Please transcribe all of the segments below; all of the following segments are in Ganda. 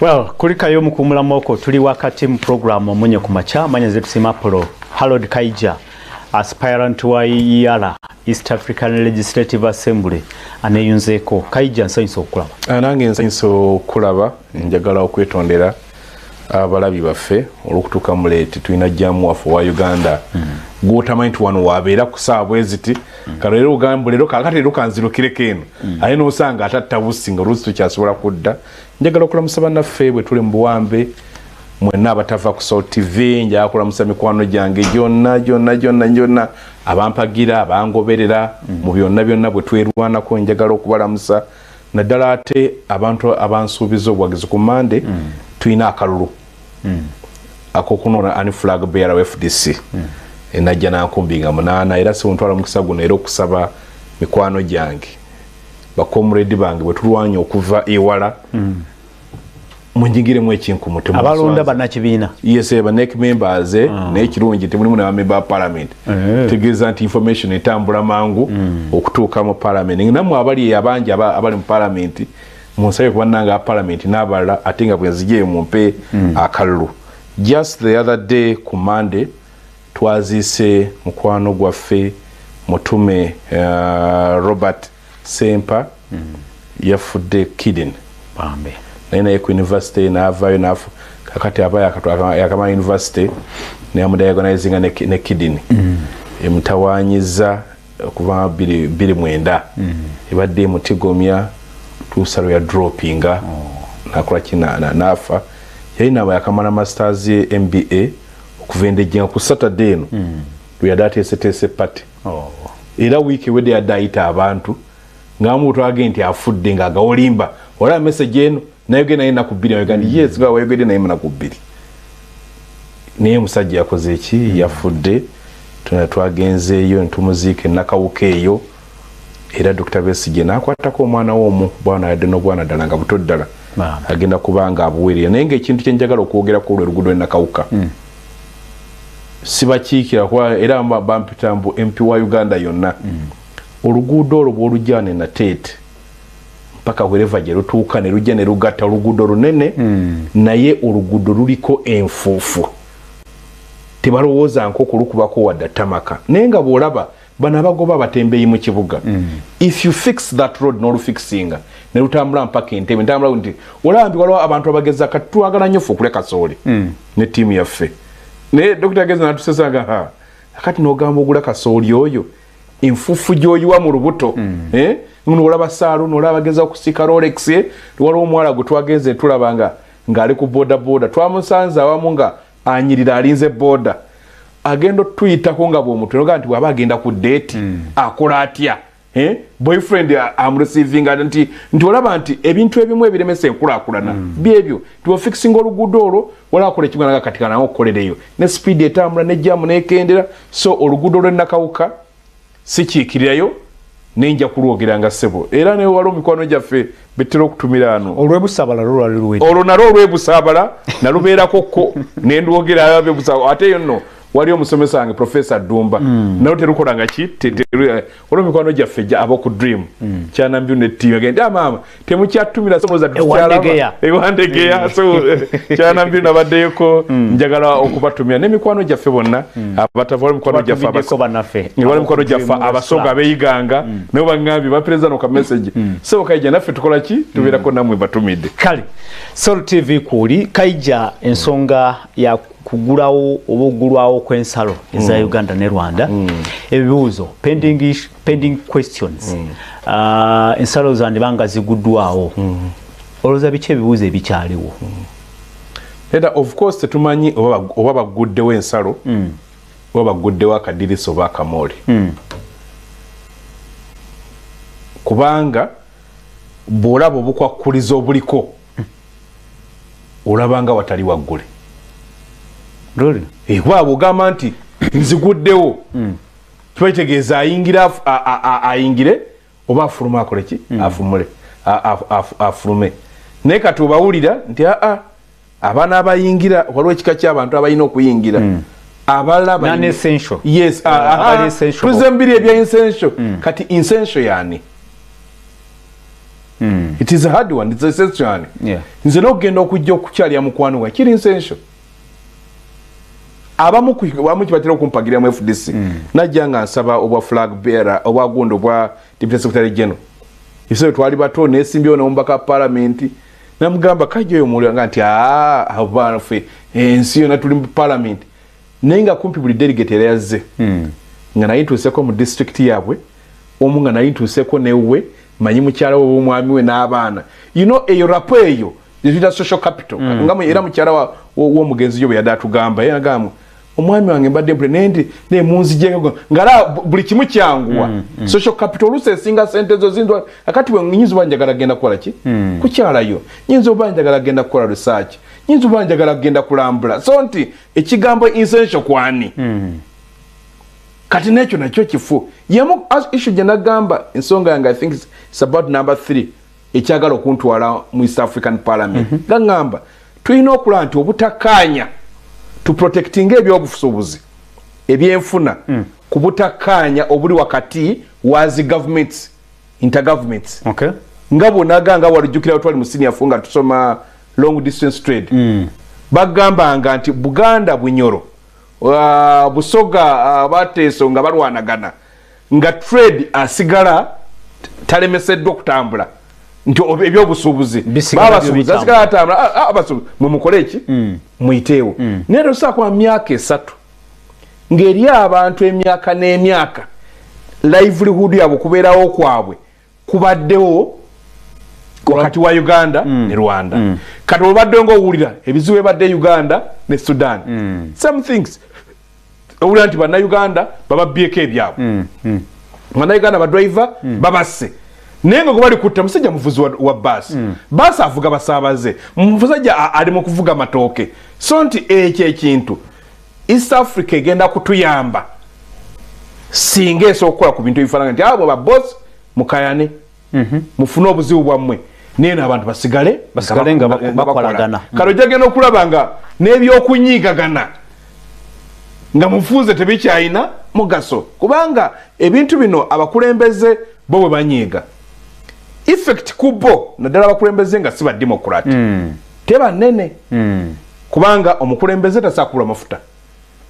Well, kulikayo mukuumulamu okwo, tuli wakati mu program Omunye ku Makya. Manya nze Tusiima Apollo. Harold Kaija, aspirant wa EALA, East African Legislative Assembly, aneyunzeeko. Kaija, nsanyusa okukulaba. Nange nsanyusa okulaba. Njagala okwetondera abalabi baffe olwokutuuka mu late. Tulina jam waffe owa Uganda gwotamanyi nti wano wabeera ku saawa bweziti. Kale ogamba leero, kakati leero kanzirukireko eno, aye nosanga atatta busi nga oluusi tukyasobola kudda. Njagala okulamusa bannaffe bwe tuli mu buwambe mwenna abatava ku Salt TV. Njagala kulamusa mikwano gyange gyonna gyonna gyonna gyonna abampagira, abangoberera mu byonna byonna bwe twerwanako. Njagala okubalamusa naddala ate abantu abansuubiza obuwagizi ku Mande. Tulina akalulu akokunona ani flag bearer wa FDC enajja nankumbi nga 8. Era sibuntwala omukisa guno era okusaba mikwano gyange, bacomrade bange bwe tulwanya okuva ewala, munyigiremu ekinkumu. Abalonda bannakibiina. Yes, ba NEC members. Naye kirungi temulimu nabamemba ba parliament. Tegeeza nti information etambula mangu okutuuka mu parliament. Nammwe abali abangi abali mu parliament, munsabe kuba nanga parliament n'abalala, ate nga bwe nzijeyo mumpe akalulu. Just the other day, ku Monday, twaziise mukwano gwaffe Mutume Robert Sempa. Yafudde kidney. Bambe. Naye ku university n'avaayo nafu. Kakati aba yakamala university, neyamudiagnosinga ne kidney emutawanyiza okuva 2009. Ebadde emutigomya tuusa lwe yadropinga, nakola ki, naafa. Yali naba yakamala masters ye MBA okuva endejjenga ku Saturday eno lwe yadde ateeseteese party. Era wiiki ewedde yadde ayita abantu ngamu twage nti afudde ng'agawolimba. Olaba message eno nayogere naye enaku 2 ayogera nti yes, nga wayogedde naye munaku 2, naye omusajja yakoze eki? Yafudde. Tuna twagenzeeyo netumuziika enakawuka eyo. Era Dr Besigye nakwatako omwana we omu bwana, yadde n'obwana ddala nga buto ddala. Maama. Agenda kuba nga abuweerera. Naye ngaekintu kyenjagala okwogerako olwo oluguudo lwenakawuka, sibakiikira kuba era bampita mbu MP wa Uganda yonna. Oluguudo olwo bwolujja ne Nateete mpaka wherever gye lutuuka ne lujja ne lugatta oluguudo lunene, naye oluguudo luliko enfuufu. Tebalowooza nko okulukubako wadde tarmac. Naye nga bw'olaba bano abagoba abatembeeyi mu kibuga, if you fix that road n'olufixinga ne lutambula mpaka Entebe, ntambula nti olaba nti waliwo abantu abageza. Kati twagala nnyo ffe okulya kasooli ne ttiimu yaffe, naye Dr Geza natusesanga ha kati n'ogamba ogula kasooli oyo, enfuufu gy'oyiwa mu lubuto, eh? Nolaba saalu, nolaba bageza okusika Rolex, eh? Waliwo omuwala gwe twagenze tulaba nga ng'ali ku boda boda, twamusanze awamu nga anyirira alinze boda, agenda otuyitako nga bwomutwe nogaa nti bw'aba agenda ku date akola atya, eh? Boyfriend amureceivinga nti olaba nti ebintu ebimu ebiremesa enkulaakulana byebyo nti ofixinga oluguudo olwo, wala akola ekimwana nga kati kanawe okukolereyo ne speed etambula nejjamu nekendera. So oluguudo lw'enakawuka sikiikirirayo, nenja kulwogera nga ssebo. Era naye waliwo mikwano gyaffe betera okutumira ano. Olw'ebusabala lwo lwali luwedde. Olwo nalwo olw'ebusaabala nalubeerako ko nendwogera abebusaabala. Ate eyo nno waliyo omusomesa wange Profesa Ddumba, nalwo terukola nga ki waliwo mikwano gyaffe ab'oku Dream kyanambyu ne ttiimu agende, ah, maama temukyatumira soboza. Ewandegeya. Ewandegeya. So kyanambyu nabaddeyoko, njagala okubatumira n'emikwano gyaffe bonna abatava. Waliwo mikwano gyaffe Batumiddeko bannaffe. Waliwo mikwano gyaffe Abasoga abeyiganga, nabo baŋŋambye bapereza no ka message, so Kaija naffe tukola ki, tubeerako nammwe, batumidde. Kale, Sol TV kwoli. Kaija, ensonga ya kugulawo oba okugulwawo kw'ensalo eza Uganda ne Rwanda, ebibuuzo pending questions. Ensalo zandiba nga ziguddwawo, olowooza biki ebibuuzo ebikyaliwo? Era of course tetumanyi oba baguddewo ensalo oba baguddewo akadirisa oba akamooli, kubanga bw'olaba obukwakkulizo obuliko olaba nga watali waggule. Really? Eh, kuba bw'ogamba nti nziguddewo, kiba kitegeeza ayingira ayingire oba afulume akole ki, afumule afulume. Naye kati obawulira nti aa abaana abayingira, waliwo ekika ky'abantu abalina okuyingira, abalala Non-essential. Yes. Abali essential. Tuze mbiri ebya essential. Kati essential yani It is a hard one, it's essential. Nze n'okugenda okujja okukyalya mukwano gwa kiri essential. Abamu kibatera okumpagira mu FDC. Najja nga nsaba obwa flag bearer, obwa gundo obwa deputy secretary general. Ife twali bato nesimbyewo n'omubaka parliament. Namugamba kajja oyo muwulira nga nti abaana ffe ensi yonna tuli mu parliament. Naye nga kumpi buli delegate era yazze. Nga naye ntuuseko mu district yaabwe, omu nga naye ntuuseko newwe, manyi mukyala we omwami we n'abaana. You know, eyo rapport eyo yetuyita social capital. Nga era mukyala w'omugenzi yo bwe yadde atugamba, yagamba omwami wange mbadde mpule naye nti naye munzijeko nga buli kimu kyanguwa. Social capital oluusi esinga sente zo zinzwa. Akati bwe nyinza oba njagala genda kukola ki? Kukyalayo. Nyinza oba njagala genda kukola research. Nyinza oba njagala genda kulambula. So nti ekigambo essential kwani? Kati n'ekyo nakyo kifu. Yemu issue gye nagamba ensonga yange, I think it's about number 3 ekyagala okuntwala mu East African Parliament. Nga ŋŋamba tulina okulaba nti obutakkaanya tuprotectinga ebyobusuubuzi ebyenfuna ku butakkaanya obuli wakati wazi governments, intergovernments. Nga bwonaga nga walujjukira twali mu senior four nga tusoma long distance trade. Bagambanga nti Buganda Bunyoro, Busoga, Bateeso nga balwanagana nga trade asigala talemeseddwa okutambula nti ebyobusuubuzi babasuubuzi asigala atambula, abasuubuzi mwe mukole eki muyiteewo. Naye tosobola kuba myaka 3 ng'eri abantu emyaka n'emyaka livelihood yaabwe okubeerawo kwabwe kubaddewo wakati wa Uganda ne Rwanda. Kati obadde ngaowulira ebizibu ebadde Uganda ne Sudan, some things owulira nti bannayuganda bababbyeko ebyabwe, bannayuganda badriver babasse, naye nga gwe bali kutta musajja muvuzi wa baasi, baasi avuga basaabaze, musajja ali mu kuvuga matooke. So nti ekyo ekintu East Africa egenda kutuyamba singa esobola okukola ku bintu ebifaanana nti abo babosi mukayane, mufune obuzibu bwammwe, naye n'abantu basigale basigale nga bakolagana. Kale ojja genda okulaba nga n'ebyokunyiigagana nga mufuuze tebikyalina mugaso, kubanga ebintu bino abakulembeze bo bwe banyiiga effect ku bo, naddala abakulembeze nga si ba democrat, teba nnene, kubanga omukulembeze tasaakubula mafuta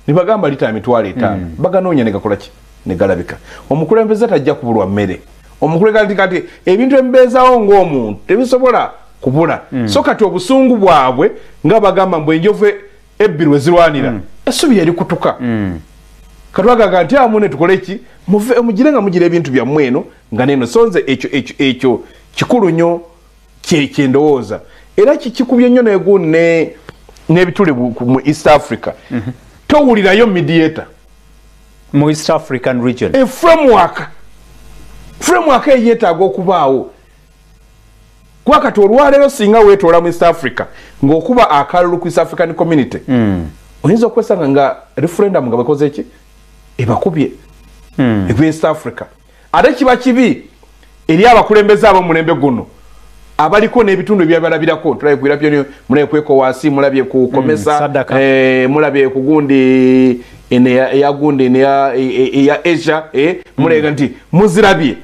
nibagamba lita 50,000 baganoonya negakola ki negalabika. Omukulembeze tajja kubulwa mmere, omukulembeze kati ebintu ebibeezawo ng'omuntu tebisobola kubula. So kati obusungu bwabwe nga bagamba mbu enjovu ebbiri we zirwanira essubi erikutuka. Katwagaga nti amune tukole ki, mugire nga mugira ebintu byammwe eno nga neno. So nze ekyo ekyo ekyo kikulu nnyo kyendowooza, era kikubye nnyo negundi n'ebituli mu East Africa. Towulirayo mediator mu East African region. E framework eyo yeetaaga okubaawo, kuba kati olwaleero singa weetoola mu East Africa ng'okuba akalulu ku East African Community, oyinza okwesanga nga referendum nga bakoze ki ebakubye ekuba East Africa. Ate kiba kibi eri abakulembeze ab'omulembe guno abaliko n'ebitundu ebyabalabirako. Tulabye ku European Union, mulabye ku ECOWAS, mulabye ku COMESA, SADC. Mulabye ku gundi eno eya gundi eno eya Asia, mulabye nti muzirabye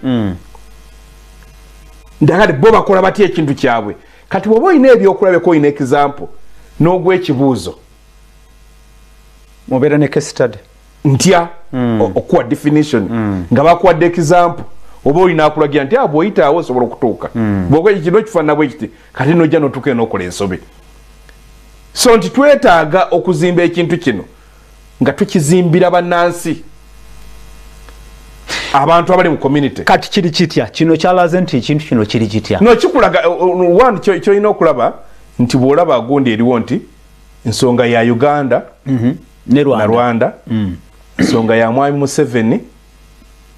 ndakati bo bakola batya ekintu kyabwe. Kati bw'oba olina ebyokulabeko, olina example n'ogw'ekibuuzo, mubeera ne case study. Ntya okuwa definition nga bakuwadde example, oba olina akulagira nti bw'oyitaawo osobola okutuuka bw'okola kino kifaanana bwe kiti, kati nojja n'otuuka n'okola ensobi. So nti twetaaga okuzimba ekintu kino nga tukizimbira bannansi, abantu abali mu community. Kati kiri kitya kino kyalaze nti ekintu kino kiri kitya? No, kikulaga one kyolina okulaba nti bw'olaba gundi eriwo nti ensonga ya Uganda ne na Rwanda, Rwanda, ensonga ya mwami Museveni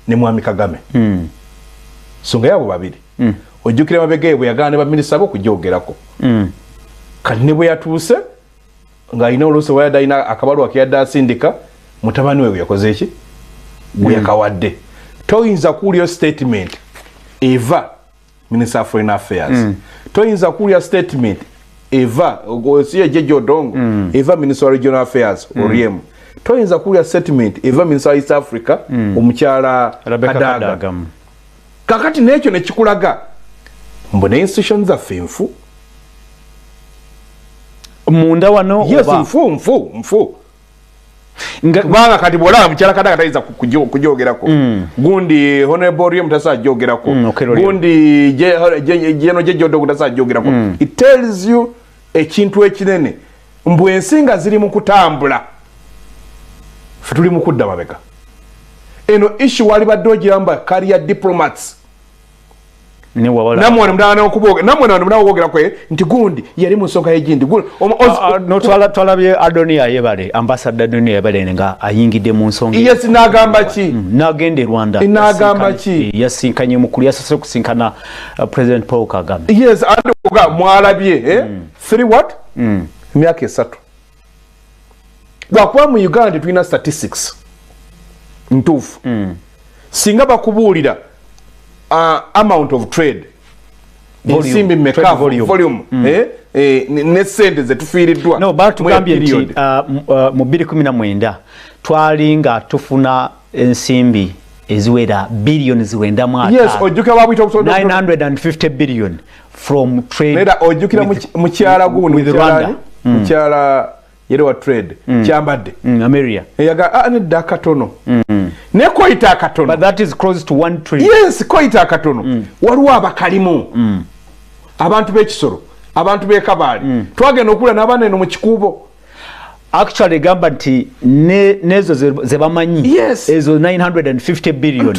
ne mwami Kagame, nsonga yabo babiri. Ojjukira mabega bwe yagaana ne baminisita bo okugyogerako. Kati ne bwe yatuuse ng'alina oluusi wayadde alina akabaluwa ke yadde asindika mutabani we, gwe yakoze eki gwe yakawadde, toyinza kuwulira statement eva Minister of Foreign Affairs, toyinza kuwulira statement eva si ye Jeje Odongo, eva Minister wa Regional Affairs Oryem, toyinza kuwulira statement eva Minister wa East Africa omukyala Rebecca Kadaga. Kadaga. Kakati n'ekyo nekikulaga Mbu ne institutions zaffe nfu. Munda wano? Yes, nfu, nfu, nfu. Kubanga kati bw'olaba mukyala Kadaga tayinza kujogerako, gundi Honorable Oryem tasobola kujogerako, gundi jeno Jeje tasobola kujogerako. It tells you ekintu ekinene, mbu ensi nga ziri mu kutambula, ffe tuli mu kudda mabega. Eno issue wali badde ogiramba career diplomats. Namwe namwe kwe nti gundi yali mu nsonga y'egindi. No, twalabye Adonia Ayebare, Ambassador Adonia Ayebare nga ayingidde mu nsonga. Yes, n'agamba ki? N'agenda e Rwanda. N'agamba ki? Yasinkanye mukulu, yasose kusinkana President Paul Kagame. Yes, andi mwalabye, eh? Three what? Emyaka 3. Lwakuba mu Uganda tulina statistics ntuufu. Singa bakubuulira amount of trade, ensimbi mmeka, volume, ne sente zetufiiriddwa. No, batugambye nti mu 2019 twali nga tufuna ensimbi eziwera billion 95. Yes, ojjukira babuyita 950 billion from trade. Neda ojjukira mukyala gundi with Rwanda, mukyala yeri wa trade, Kyambadde. Ameria. Yaga nedda akatono. Ne koyita akatono. But that is close to 1 trillion. Yes, koyita akatono. Waliwo abakalimu. Abantu b'ekisoro, abantu b'e Kabaale. Twagenda okula n'abaana eno mu Kikuubo. Actually gamba nti nezo ze bamanyi. Yes. Ezo 950 billion.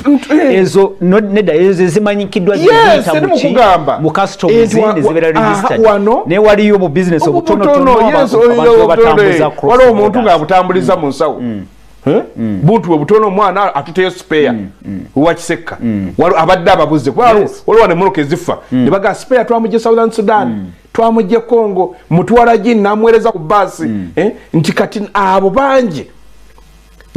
Ezo nedda ezo zimanyikiddwa ziyita mu customs zibeera registered. Ne waliyo mu business obutonotono abantu batambuza cross. Waliwo omuntu ng'abutambuliza mu nsawo. Buntu bwe butono, omwana atuteyo spare wa Kisekka. Waliwo abadde ababuze kuba waliwo nemmotoka ezifa ne baga spare twamugye Southern Sudan, twamugye Congo, mutwala gini n'amuweereza ku baasi. Nti kati abo bangi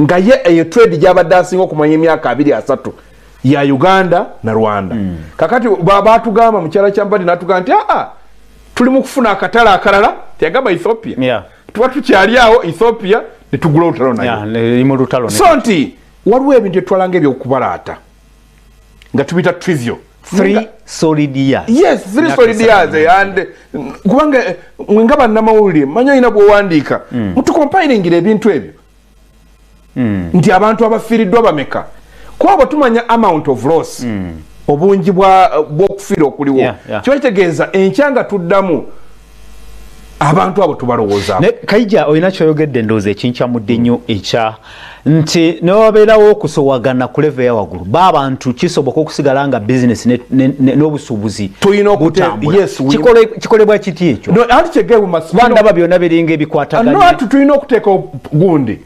nga ye eyo trade gy'abadde asinga okumanya emyaka 23 ya Uganda na Rwanda. Kakati batugamba mukyala Kyambadde n'atugamba nti aa tuli mu kufuna akatale akalala, teyagamba Ethiopia. Tuba tukyali awo Ethiopia ne tugula olutalo nayo. So nti waliwo ebintu etwalanga ebyokubalaata nga tubiyita trivial. 3 solid years. Yes, 3 solid years. And kubanga mwe nga bannamawulire manyi olina bw'owandiika, mutukompiringira ebintu ebyo nti abantu abafiiriddwa bameka, kuba bwe tumanya amount of loss, obungi bw'okufiira okuliwo, kiba kitegeeza enkya nga tuddamu abantu abo tubalowoozaako. Kaija, olina kyoyogedde ndowooza ekinkyamudde nnyo ekya nti newabeerawo okusowagana ku level ya waggulu, ba abantu kisoboka okusigala nga bizinesi n'obusuubuzi butambula. Kikolebwa kiti ekyo? Bandaba byonna biringa ebikwataganye. Anti tulina okuteeka gundi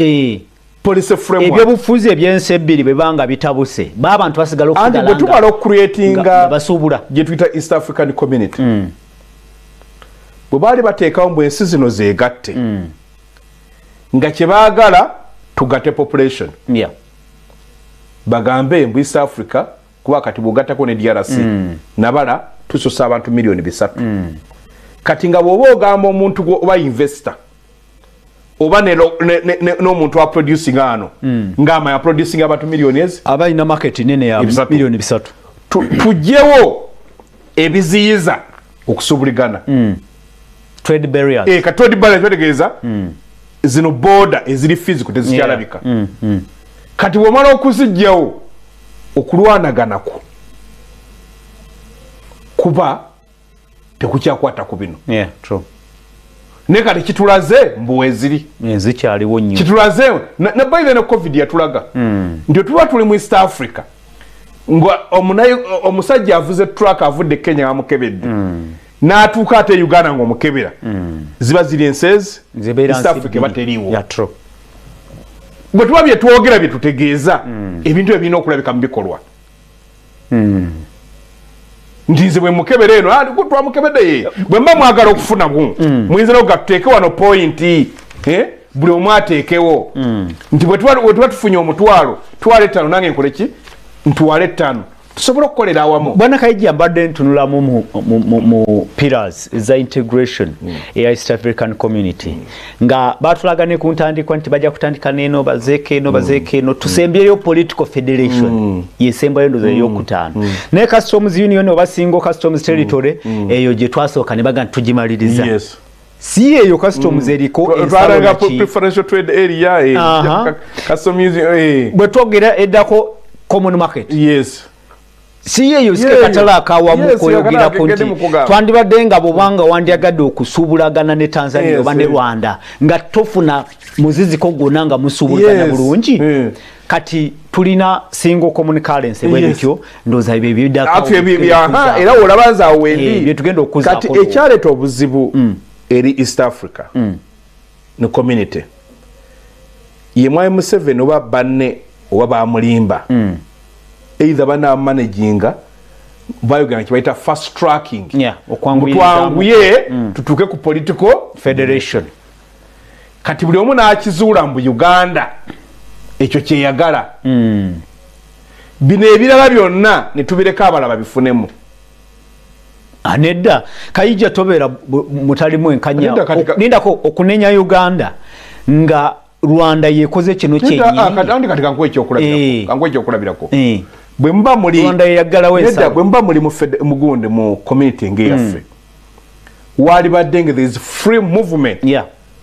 policy framework. Ebyobufuzi ebyensi ebbiri bwe banga bitabuse, ba abantu basigala okusigala nga bwe tumala okucreatinga basuubula gye tuyita East African Community. Bwe baali bateekawo mbu ensi zino zeegatte, nga kye baagala tugatte population. Bagambe mbu East Africa, kuba kati bw'ogattako ne DRC, nabala tusosa abantu 3 million. Kati nga bw'oba ogamba omuntu oba investor oba n'omuntu wa producing ano, ng'ama ya producing abantu miliyoni ezi, aba alina market nene ya 3 million. Tuggyewo ebiziyiza okusuubuligana. Trade barriers. Ka trade barriers kitegeeza zino border eziri physical tezikyalabika. Kati bw'omala okuziggyawo, okulwanaganako kuba tekukyakwata ku bino. Yeah, true. Naye kati kitulaze mbu eziri zikyaliwo nnyo. Kitulaze ne by the COVID yatulaga nti tuba tuli mu East Africa nga omusajja avuze truck avudde Kenya bamukebedde, n'atuuka ate Uganda ng'omukebera, ziba ziri ensi East Africa bateriiwo. Yeah, true. Bwe tuba bye twogera bye tutegeeza, ebintu ebyo birina okulabika mu bikolwa. Nti nze bwe mukebera eno, twamukebedde ye, bwe mba mwagala okufunamu, muyinza n'okuga tuteeke wano point, buli omu ateekewo nti bwe tuba tufunye 5 twala 5, nange nkole ki, ntwale 5. Tusobola okukolera awamu. Bwana Kaija, mbadde ntunulamu mu pillars za integration eya East African Community, nga batulaga ne ku ntandikwa nti bajja kutandika n'eno, bazeeko eno, bazeeko eno, tusembyeyo political federation, yesembayo ndoza eyokutaano. Naye customs union oba single customs territory eyo gye twasooka ne baga nti tugimaliriza, si eyo customs eriko ensalo Twalaga naki? Preferential trade area, customs. Bwe twogera eddako common market, si yeeyo sike Yeeyo. katale akawamu Yes, koyogerako akatale nti ke mukugamba. Twandibadde nga bwobanga wandyagadde okusuubulagana ne Tanzania oba ne Rwanda nga tofuna muziziko gwonna nga musuubulagana bulungi. Kati tulina single common currency bwe bityo, ndowooza ebyo ebiddako. Ate ebyo aha, era olaba nze awo wendi. Bye tugenda okuzaako. Kati ekyaleeta obuzibu eri East Africa ne community ye mwami Museveni oba banne oba bamulimba, either banamanaginga bayogera kibayita fast tracking, Yeah, okwanguyirizamu. mutwanguye tutuuke ku political federation. Kati buli omu n'akizuula mbu Uganda ekyo kyeyagala, bino ebirala byonna ne tubireka abalala babifunemu. Ah, nedda Kayija, tobeera mutalimu enkanya. Nedda, kati Lindako, okunenya Uganda nga Rwanda yekoze kino Nedda, ah, kyennyini. kati andi kati kankuwa ekyokulabirako, kankuwa ekyokulabirako. Bwe muba muli Rwanda yeyaggalawo Nedda, ensalo. Bwe muba muli mu gundi mu community ng'eyaffe, walibadde nga there is free movement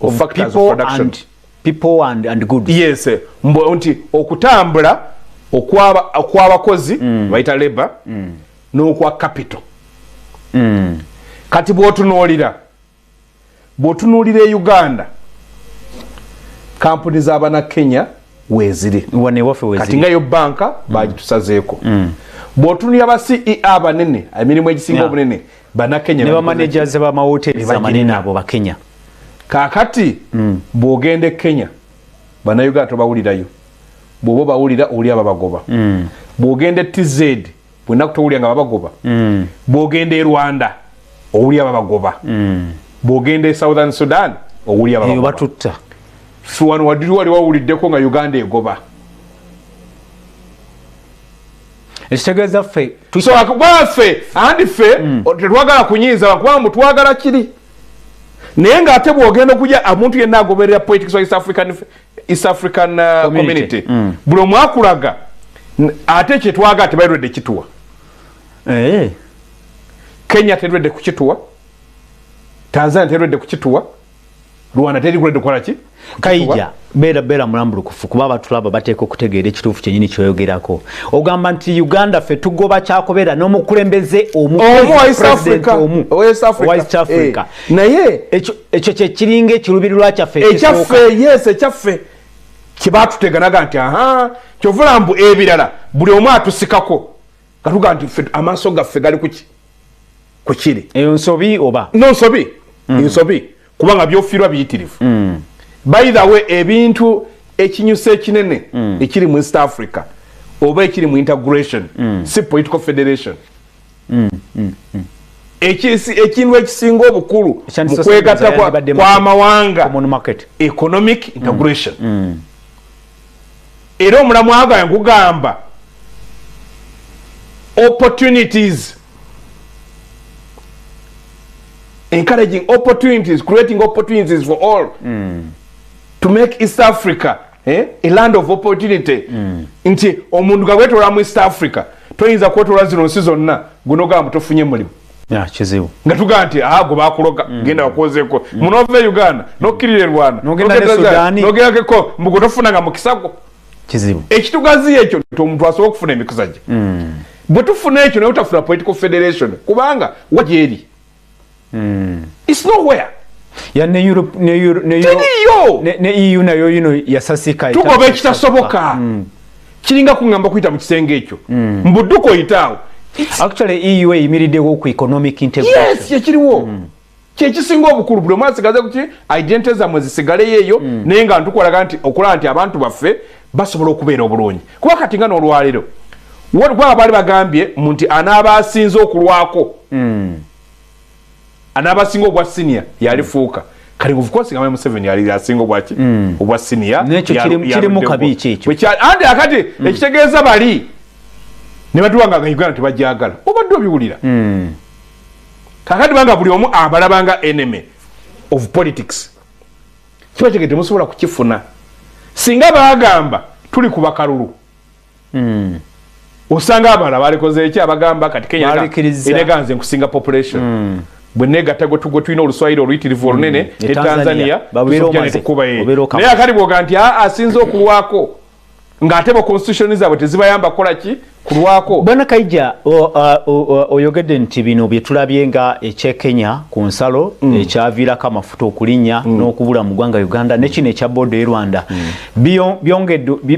of of factors of people production. And people and goods. Yes, mbo nti okutambula okw'abakozi bayita labor n'okwa capital. Kati bw'otunuulira e Uganda, kampuni z'abana Kenya weeziri. Wano ewaffe Kati weziri. nga yo banka bagitusazeeko. Bw'otunulira ba CEO abanene, emirimu egisinga obunene bannakenya Ne babikoze. bamanagers b'amahoteli Ne bagirina. amanene abo Bakenya. Kaakati bw'ogenda e Kenya, bannayuganda tobawulirayo. Bw'oba obawulira, oli ababagoba. Bw'ogenda e TZ, bwenaku towulira nga babagoba. Bw'ogenda e Rwanda, owulira babagoba. Bw'ogenda e Southern Sudan, owulira Eyo babagoba. batutta. Ffe wano wadiri wali wawuliddeko nga Uganda egoba? Ekitegeeza ffe So baffe andi ffe tetwagala kunyiiza kubanga mutwagala kiri, naye ng'ate bw'ogenda okujja omuntu yenna agoberera politics wa East African Community. community, buli omu akulaga ate kyetwagala tebalwedde kituwa. Kenya terwedde kukituwa, Tanzania terwedde kukituwa, Rwanda terwedde kukola ki? Kaija, beera mulambulukufu kuba abatulaba bateeka okutegeera ekituufu kyennyini kyoyogerako. Ogamba nti Uganda ffe tugoba kyakubeera n'omukulembeze omu, Omu wa East president Africa. omu Owa East Africa. Owa East Africa. Naye Ekyo kyekiringa ekiruubirirwa kyaffe ekisooka. Ekyaffe, yes, ekyaffe kyebatutega nti aha, kyovula mbu ebirala buli omu atusikako katuga nti ffe amaaso gaffe gali kuki kukiri. Eyo nsobi oba? No, nsobi, nsobi, kubanga byofiirwa biyitirivu. By the way, ebintu ekinyusa ekinene ekiri mu East Africa oba ekiri mu integration si political federation. Ekintu ekisinga obukulu mu Ekyandisose kwegatta yandibadde kw'amawanga common market. Economic integration. Era omulamu agaye nkugamba opportunities, encouraging opportunities, creating opportunities for all to make East Africa a land of opportunity, nti omuntu nga gwetoola mu East Africa toyinza kwetoola zino nsi zonna gunogamba tofunye mulimu. Yeah, kizibu. Nga tugamba nti aha, gwe bakuloga, genda bakozeeko munova e Uganda nokkirira e Rwanda, N'ogenda ne n'ogenda Sudan. N'ogendako mbugo tofunanga mukisa gwo. Kizibu. Ekitugaziya ekyo nti omuntu asobola okufuna emikisa gye. Bwe tufuna ekyo naye otafuna political federation, kubanga wa gyeri? It's nowhere. Ya ne Europe ne Euro, ne Euro, Teriyo. ne EU nayo yino yasasika. Tugoba ekitasoboka. Kiringa kuŋŋamba kuyita mu kisenge ekyo mbudduka oyitaawo. Actually EU eyimiriddewo ku economic integration. Yes, kyekiriwo kyekisinga obukulu. Buli omu asigaze kuki identity zammwe zisigaleyo eyo, naye nga ntukolaga nti okulaba nti abantu baffe basobola okubeera obulungi, kuba kati nga n'olwaleero kubanga baali bagambye mu nti anaaba asinze okulwako, anaaba asinga obwa senior yalifuuka. Kale of course nga Museveni yali asinga obwaki obwa senior. N'ekyo kirimu kabi ki ekyo? Anti akati ekitegeeza bali Ne batuwanga nga Uganda tebajagala, obadde obiwulira. Kakati banga buli omu abalabanga enemy of politics, kiba kyege temusobola kukifuna. Singa bagamba tuli ku bakalulu, osanga abalala balikoze eki, abagamba kati Kenya erega nze nkusinga population, bwe negatta gwe tulina oluswayiri oluyitirivu olunene ne Tanzania, naye akati bwoga nti asinze okulwako ng'ate bo constitution zaabwe tezibayamba kukola ki kulwako. Bwana Kaija, oyogedde nti bino bye tulabye nga ekye Kenya ku nsalo, ekyaviirako amafuta okulinnya n'okubula mu ggwanga Uganda, ne kino ekya border e Rwanda,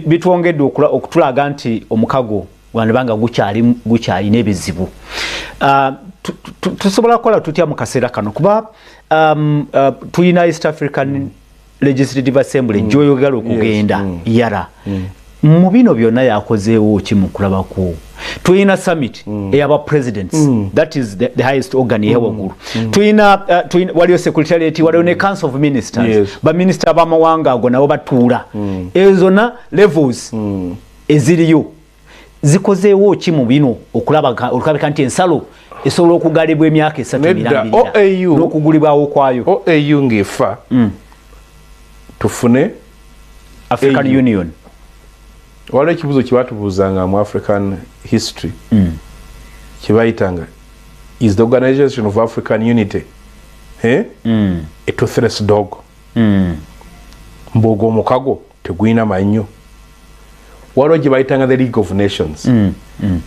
bitwongedde okutulaga nti omukago gwandibanga gukyalina ebizibu. Tusobola kukola tutya mu kaseera kano, kuba tulina East African Legislative Assembly gyoyogera okugenda yara mu bino byonna yakozeewo ki mu kulabako? Tulina summit eyaba presidents, that is the highest organ eyawaggulu. Tulina waliyo secretariat, waliyo ne council of ministers, baminisita b'amawanga ago nabo batuula. Ezo zonna levels eziriyo zikozeewo ki mu bino okulabika nti ensalo esobola okugalibwa emyaka 3 mirambirira n'okugulibwawo kwayo? OAU ng'efa, tufune African Union. Waliwo ekibuuzo kye batubuuzanga mu African history, kyebayitanga, "Is the Organization of African Unity a toothless dog?" Mbu ogwo omukago tegulina mannyo. Waliwo gye bayitanga the League of Nations,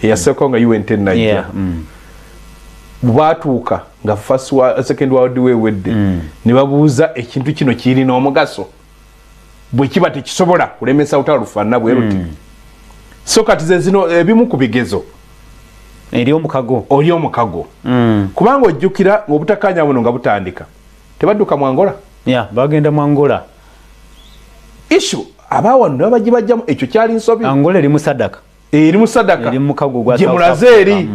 eyasookawo nga UN tennajja. Bwatuuka nga first second world war ewedde, ne babuuza ekintu kino kirina omugaso bwe kiba tekisobola kulemesa lutalo lufaanana bwe luti. So kati ze zino ebimu ku bigezo eri omukago. Oli omukago, kubanga ojjukira ng'obutakkaanya buno nga butandika, tebadduka mu Angola? Yeah, bagenda mu Angola. Issue abaawano ne bagibajjamu, ekyo kyali nsobi. Angola eri mu SADC. Eri mu SADC. Eri mu mukago gwa gye South mulaze Africa.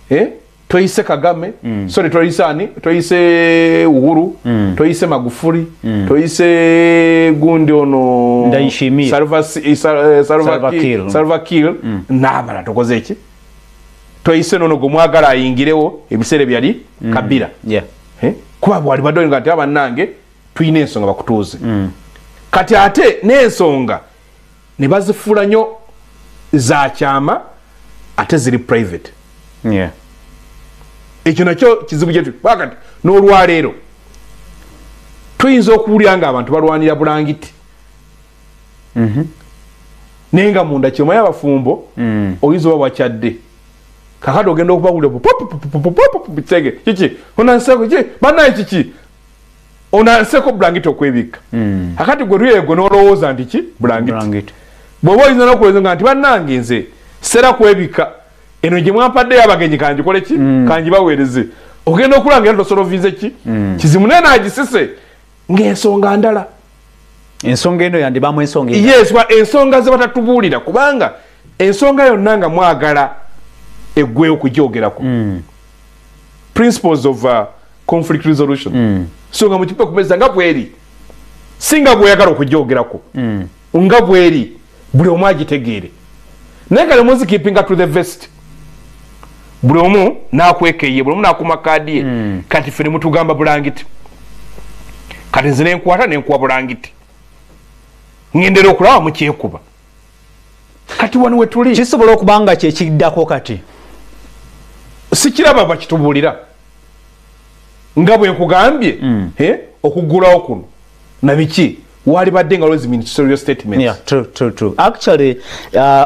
Eri toyise Kagame, sorry, toyise ani, toyise Uhuru, toyise Magufuli, toyise gundi ono. Ndayishimiye. Salva Salva Kiir. Kiir. Salva Kiir n'abalala, tokoze eki, toyise nono gwe mwagala ayingirewo ebiseera byali Kabila. Kuba bwali badde nga nti abannange tulina ensonga bakutuuze. Kati ate n'ensonga ne bazifuula nnyo za kyama ate ziri private. Ekyo nakyo kizibu gyetu kati n'olwaleero tuyinza okuwulira nga abantu balwanira bulangiti, naye nga munda kyomaye abafumbo oyinza oba wakyadde, kakati ogenda okubawulira kisenge kiki, onanseko ki, bannaye kiki, onanseko bulangiti okwebikka. Kakati gwe luyegwe n'olowooza nti ki bulangiti. Bulangiti. Bw'oba oyinza n'okulowooza nga nti bannange nze sera kwebikka, eno gye mwampaddeyo abagenyi kangikole ki, kangibaweereze, ogenda okulanga era tosolovinze ki kizibu, naye naagisise ng'ensonga ndala. Ensonga eno yandibamu ensonga endala. Yes, wa ensonga ze batatubuulira, kubanga ensonga yonna nga mwagala eggweyo okugyogerako, principles of conflict resolution, so nga mukipe kumeza nga bweri, si nga bweyagala okugyogerako, nga bweri buli omu agitegeere, naye kale muzikeepinga to the vest, buli omu nakwekeye, buli omu nakuma kaadi ye. Kati ffe ne mutugamba bulangiti, kati nze nenkwata nenkuwa bulangiti, ngendera okulaba mukyekuba. Kati wano wetuli. Kisobola okuba nga kyekiddako kati. Sikiraba bakitubuulira nga bwe nkugambye, okuggulawo kuno nabiki wali badde nga lwezi ministerial statements. Yeah, true, true, true. Actually,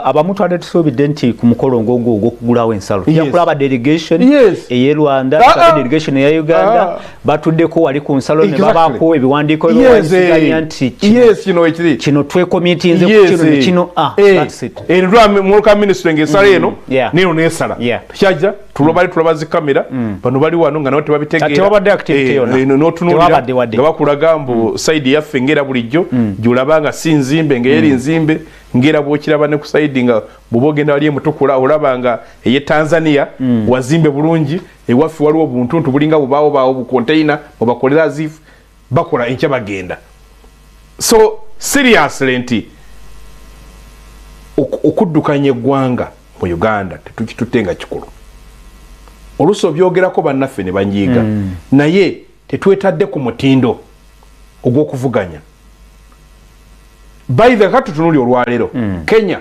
abamu twadde tusuubidde nti ku mukolo ng'ogwo ogw'okugulawo ensalo tujja kulaba delegation ey'e Rwanda, tulabe delegation eya Uganda, batuddeko wali ku nsalo ne babaako ebiwandiiko ebiwandiisiganya nti kino, Yes, kino ekiri kino twecommittinze ku kino ne kino. That's it. Eno muluka ministry ng'ensala eno neno n'esala kyajja tulaba tulaba zi kamera, bano bali wano nga nabo tebabitegeera. Tewabadde activity yonna. N'otunuulira Tewabadde wadde. nga bakulaga mbu side yaffe ng'era bulijjo gy'olaba nga si nzimbe, ng'eri nzimbe, ng'era bw'okiraba ne ku side nga bw'oba ogenda wali emutukula olaba nga ey'e Tanzania wazimbe bulungi, ewaffe waliwo obuntuntu bulinga bubaawobaawo bukonteina bwebakolera azifu bakola enkya bagenda. So seriously nti okuddukanya eggwanga Mu Uganda tetukitutte nga kikulu. Oluusi obyogerako bannaffe ne banyiiga, naye tetwetadde ku mutindo ogw'okuvuganya. By the kati tutunuli olwaleero, Kenya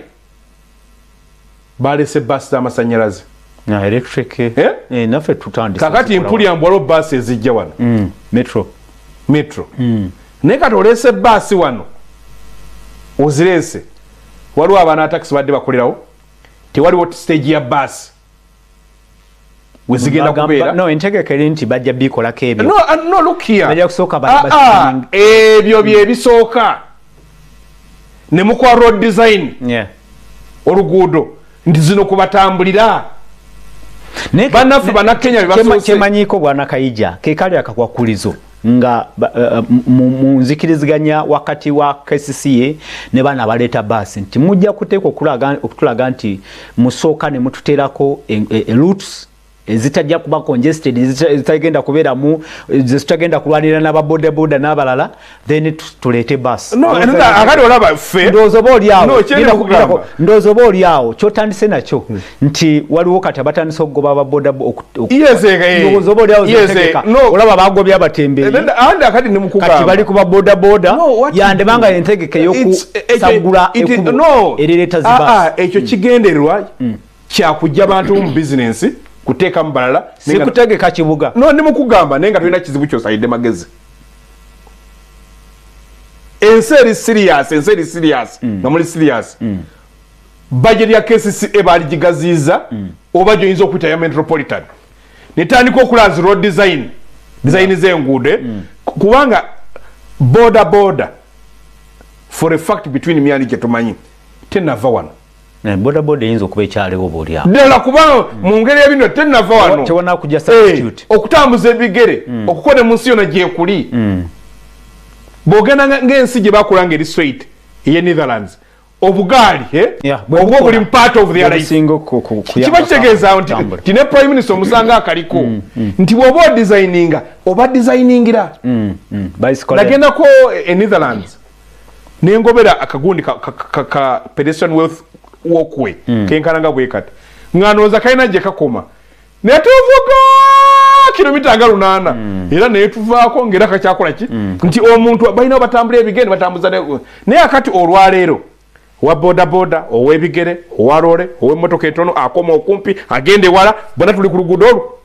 balese baasi z'amasanyalaze. Na electric. Eh? Eh, naffe tutandise. Kakati mpulira mbu waliwo baasi ezijja wano. Metro. Metro. Naye kati oleese baasi wano, ozireese, waliwo abaana takisi badde bakolerawo, tewaliwo stage ya baasi wezigenda kubeera. No, entegeka eri nti bajja bikolako ebyo. No, no, look here. Bajja kusooka Ebyo byebisooka ne mukola road design, oluguudo nti zino kubatambulira. Bannaffe Bannakenya be basoose. Kyemanyiiko, bwana Kayija, ke kali akakwakulizo nga mu nzikiriziganya wakati wa KCCA ne bana abaleeta baasi nti mujja kuteekwa okutulaga nti musooka ne mututeerako routes ezitajja kuba congested, ezitagenda kubeeramu, zitagenda kulwanira n'ababodaboda n'abalala, then tuleete bus. No, akati olaba ffe Ndowooza oba oli awo. No, kyenda kugamba. Ndowooza oba oli awo kyotandise nakyo nti waliwo kati abatandise okugoba ababoda. Yes, Ndowooza oba oli awo yes, zetegeka. No. Olaba bagobye abatembeeyi. Andi akati nemukugamba. Kati bali ku babodaboda. No, what Yandibanga entegeka ey'okusagula ekkubo no. erireeta zi Ah, bus. Ekyo kigendererwa kyakujja bantu mu bizinensi kuteekamu balala. Sikutegeka kibuga. No, ndi mukugamba, naye nga tolina kizibu kyosalidde magezi. Ensi eri serious, ensi eri serious, nga muli serious. Budget ya KCCA baaligigaziiza, oba gyoyinza okuyita ya metropolitan, netandika okulaza road design, design z'enguudo, kubanga boda boda, for a fact, between me and gyetumanyi, tenava wano. Boda boda eyinza okuba ekyaliwo oba oli awo. Ddala, kubanga mu ngeri ebino tenava wano. Tewona kujja substitute. Okutambuza ebigere okukola mu nsi yonna gyekuli. Bw'ogenda ng'ensi gye bakola ng'eri straight, eye Netherlands, obugaali bwe obwo bukola. buli part of their life. Businga kuyamba Kiba kitegeeza nti kutambula. nti ne prime minister omusanga akaliko, nti bw'oba odesigninga, oba designingira. Bicycle. Nagendako e Netherlands nengobera akagundi ka pedestrian wealth walkway kenkana nga bwe kati, nga ndowooza kalina gye kakoma, naye tuvuga kilomita nga 800 era naye tuvaako ngaera kakyakola ki, nti omuntu balina batambula ebigere, batambuza naye akati olwaleero owa bodaboda, ow'ebigere, owa loole, ow'emmotoka etono, akoma okumpi, agenda ewala, bonna tuli ku luguudo olwo.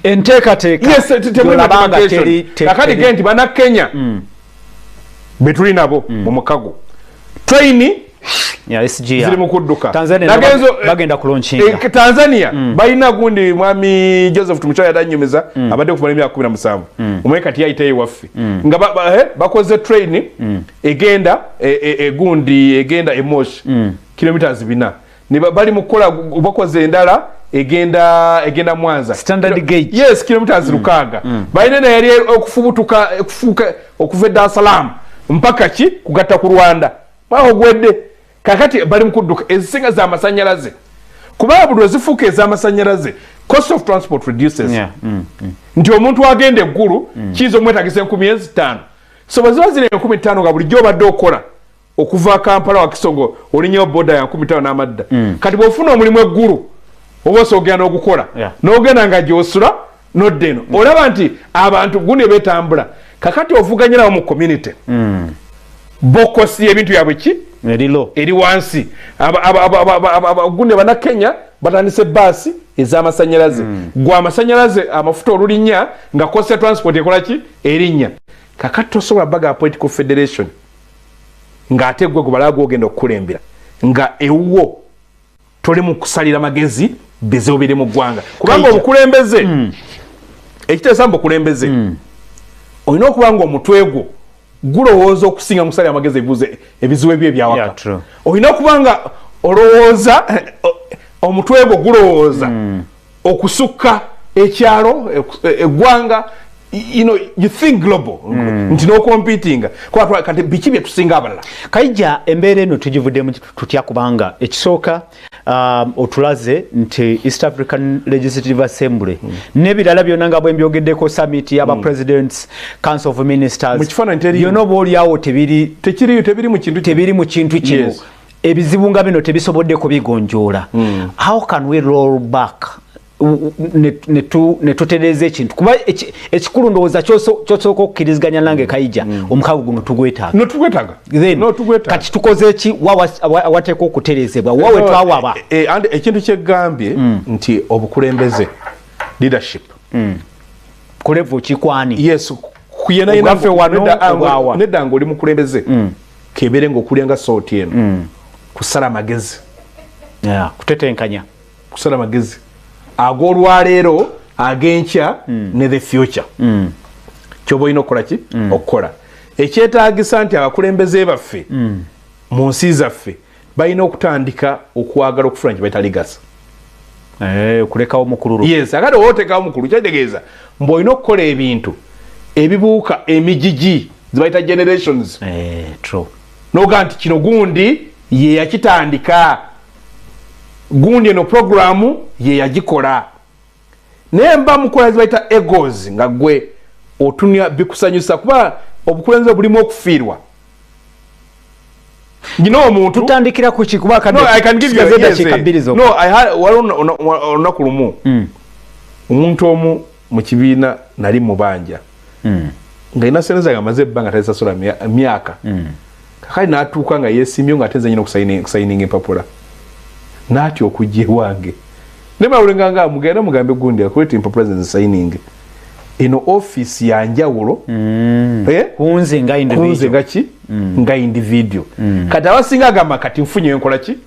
Enteekateeka Yes, temuli gy'olaba nga demarcation. teri Kakati ge nti Bannakenya be tuli nabo mu mukago, train Ya, SGR. ziri mu kudduka. Tanzania bagenda kulaunchinga. Tanzania balina gundi, mwami Joseph Tumuchayo yadanyumiza, abadde okumala emyaka 17, omwe kati yayitayo ewaffe nga bakoze train egenda egundi egenda e Moshi, kilometers 400. Ne bali mu kukola, bakoze endala egenda Mwanza. Standard gauge. Yes, kilometers 600. Balina naye yali okufubutuka, okufuuka okuva e Dar es Salaam mpaka ki kugatta ku Rwanda, mwaka ogwedde. Kakati bali mu kudduka ezisinga z'amasanyalaze, kubanga buli lwezifuuka ez'amasanyalaze, cost of transport reduces. Nti omuntu agenda eggulu kiyinza omwetagisa 5,000, so bwe ziba ziri 5,000 nga bulijjo obadde okola okuva Kampala Wakisongo olinyewo boda ya 5,000 n'amadda. Kati bw'ofuna omulimu eggulu oba osoogera n'ogukola n'ogenda nga gy'osula nodda eno, olaba nti abantu gundi beetambula. Kakati ovuganyirawo mu community, bo cost y'ebintu byabwe ki Erilo. Eri wansi. Gundi Bannakenya batandise baasi ez'amasanyalaze, gwe amasanyalaze amafuta olulinnya nga cost ya transport ekola ki, erinnya. Kakati tosobola baga political federation ng'ate gwe gwe gwogenda okukulembera nga ewuwo toli mu kusalira magezi bizibu biri mu ggwanga, kubanga Kaija. obukulembeze, ekiteesa mu bukulembeze, olina okuba nga omutwe gwo gulowooza okusinga mu kusalira amagezi ebizibu ebyo ebyawaka. Yeah, true. Olina okuba nga olowooza, omutwe gwo gulowooza okusukka ekyalo, eggwanga, you think global, nti n'ocompetinga. Kati biki bye tusinga abalala? Kaija, embeera eno tugivuddemu tutya? Kubanga ekisooka, otulaze nti East African Legislative Assembly n'ebirala byonna nga bwe mbyogeddeko, summit y'aba presidents, council of ministers, Mu kifaananyi teriimu. byonna oba oliawo tebiri Tekiriyo, tebiri mu kintu tebiri mu kintu kino. Yes. Ebizibu nga bino tebisobodde kubigonjoola. How can we roll back ne tutereeza ekintu? Kuba ekikulu ndowooza kyosooka okukkiriziganya nange, Kaija, omukago guno tugwetaaga. No, tugwetaaga. Then No, tugwetaaga. kati tukoze ki? Wateekwa okutereezebwa wa we twawaba? And ekintu kyegambye nti obukulembeze, leadership, ku level kikwani? Yes. Obwaffe wano, obwawa? Nedda, nga oli mukulembeze, kebeere nga okulya nga sooti eno, kusala amagezi. Yeah, kutetenkanya. Kusala amagezi ag'olwaleero, ag'enkya ne the future. Kyoba olina okukola ki? Okukola ekyetaagisa nti abakulembeze baffe mu nsi zaffe balina okutandika okwagala okufuna kye baita legacy. Kulekawo mukululu. Yes, akati oba otekawo mukulu, kyategeeza mbu olina okukola ebintu ebibuuka emigigi zebayita generations. True. Noga nti kino gundi ye yakitandika, gundi eno programu ye yagikola. Naye mba mukola zebayita egos, nga gwe otunya bikusanyusa, kuba obukulembeze bulimu okufiirwa gina omuntu. Tutandikira ku ki? Kuba No, I can give you yes, dakiika 2 zokka. No, I had waliwo olunaku lumu omuntu omu mu kibiina nali mubanja nga ina sente zange, amaze ebbanga tazisasula, myaka. Kakali n'atuuka nga yeesimbye, nga ate nze nyina okusayininga empapula, n'atya okujja ewange. Ne nga mugenda mugambe gundi akuleta empapula ze nzisayininge, eno ofiisi ya njawulo. Eh? Kunze nga kunze individual. Nga ki? Nga individual. Kati abasinga agamba kati nfunye wenkola ki,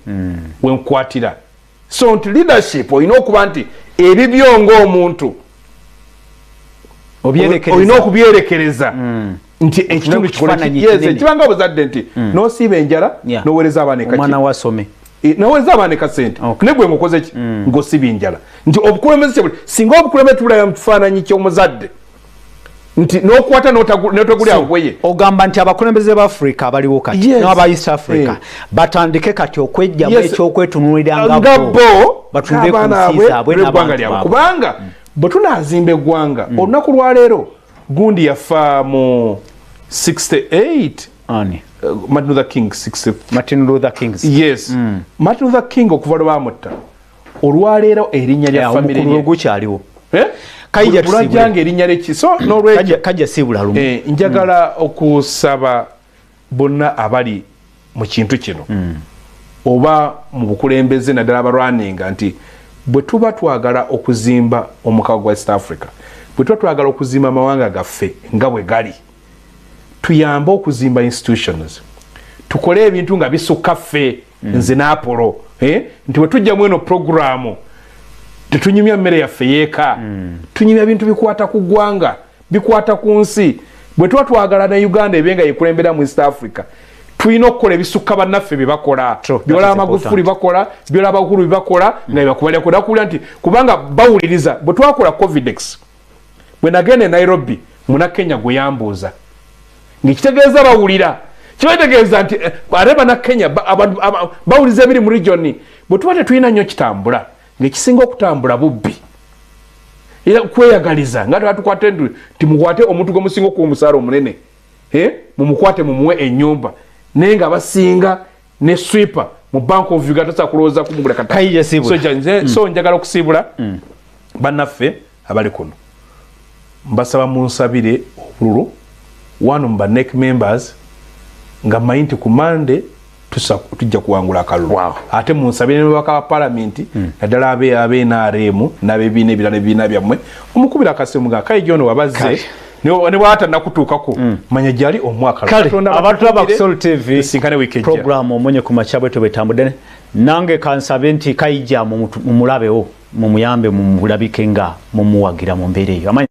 wenkwatira. So nti leadership olina okuba nti ebibyo ng'omuntu Obyerekereza. Olina okubyerekereza nti ekitundu ku kikole kifaananyi ki? Yes, kinene. kibanga obuzadde nti n'osiiba enjala n'oweereza abaana ekaki. Omwana wasome. N'oweereza abaana ekasente. Ne gwe ng'okoze ki? Ng'osiba enjala. Nti obukulembeze kyebuli, singa obukulembeze tubulaba mu kifaananyi ky'omuzadde nti n'okwata n'otagulya ngoye. Ogamba nti abakulembeze ba Africa abaliwo kati n'aba East Africa batandike kati okwejjamu ekyokwetunuulira nga nga bo bo batunule ku n'abaana nsi baabwe zaabwe n'eggwanga n'abantu lyabwe. baabwe. Kubanga bwe tunaazimba eggwanga, olunaku lwaleero gundi yafa mu 68. Ani? Martin Luther King, 60. Martin Luther King. Yes, Martin Luther King, okuva lwe bamutta, olwaleero erinnya lya famire Omukulu lye gukyaliwo. Eh? Kayija bulajjanga tusiibule. erinnya lyeki. So n'olwekyo Kajja siibula lumu. Njagala okusaba bonna abali mu kintu kino oba mu bukulembeze, naddala abalwaninga, nti bwe tuba twagala okuzimba omukago gwa East Africa, bwe tuba twagala okuzimba amawanga gaffe nga bwe gali, tuyambe okuzimba institutions, tukole ebintu nga bisukka ffe, nze n'Apolo, eh? Nti bwe tujjamu eno programu, tetunyumya mmere yaffe yeeka, tunyumya bintu bikwata ku ggwanga, bikwata ku nsi. Bwe tuba twagala ne Uganda ebe nga yekulembera mu East Africa, tulina okukola ebisukka bannaffe bye bakola. Byolaba Magufuli bakola, byolaba Uhuru bye bakola, nga byebakubalira kudakuwulira nti kubanga bawuliriza. Bwe twakola Covidex, bwe nagenda e Nairobi, Munakenya gwe yambuuza, ngekitegeeza bawulira. Kiba kitegeeza nti ate Bannakenya abantu bawuliriza ebiri mu region. Bwe tuba tetulina nnyo kitambula, ngaekisinga okutambula bubbi era kweyagaliza, nga tukwate nti timukwate omuntu gwe musinga okuwa omusaala omunene, mumukwate mumuwe enyumba, naye nga basinga ne sweeper mu Bank of Uganda tosobola kulowooza kumugula kata. Kayija siibula. So njagala okusiibula bannaffe abali kuno, mbasaba munsabire obululu wano mu ba NEC members, nga mmanyi nti ku Mande tujja kuwangula akalulu. Ate munsabire ne babaka ba palamenti, naddala abe NRM n'abebiina ebirala, ebibiina byammwe, omukubira akasimu nga Kaija ono wabazze ne bwatanakutuukako, manya gyali omwaka. Kale Katonda abantu aba abakuumire. Sol TV, Tusinkane wiiki ejja. Program Omunye ku Makya bwetyo bwetambudde. Nange kansabe nti Kaija mumulabewo, mumuyambe, mumulabike nga mumuwagira mu mbeera eyo. Amanyi.